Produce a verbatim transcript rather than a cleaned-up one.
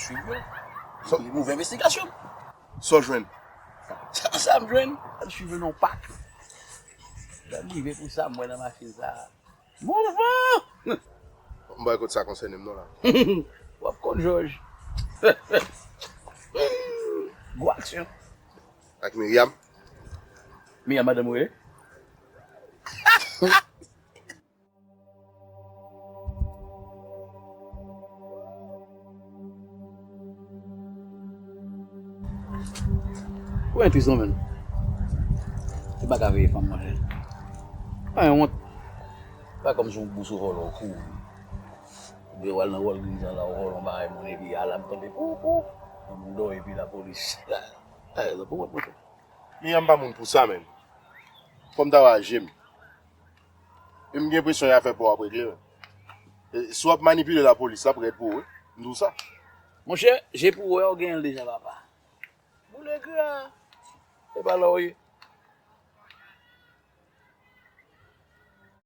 Swiv yo. Sa- Li mouvè envestigasyon. Sa w jwenn? Sa, sa m jwenn. Al swiv yo nan pak. Lè m rive pou sa, m wè nan machin sa. Mouvman! M bay kot sa konsène m non la. W ap konn Jòj. Gwo aksyon. Ak Miriam? Miriam, madanm ou ye? Ou entwizyon menm. Se pa ka veye fanm manje. Pa gen wont. Pa kòm si yon bous ou vòlò ou kouri. Oubyen w al nan Walgreens an la ou vòlò yon bagay moun epi alam tonbe pou pou. Moun dòmi epi lapolis. Ay, pou wont monchè. Miriam pa moun pou sa menm. Fò m ta wè a je m. E m gen enpresyon y a fè pa w ap regle menm. E, si w ap manipile lapolis, l ap rèd pou ou wi. M di w sa. Monchè, je pou wè ou genyen l deja papa. Boule gra. E pa la w ye.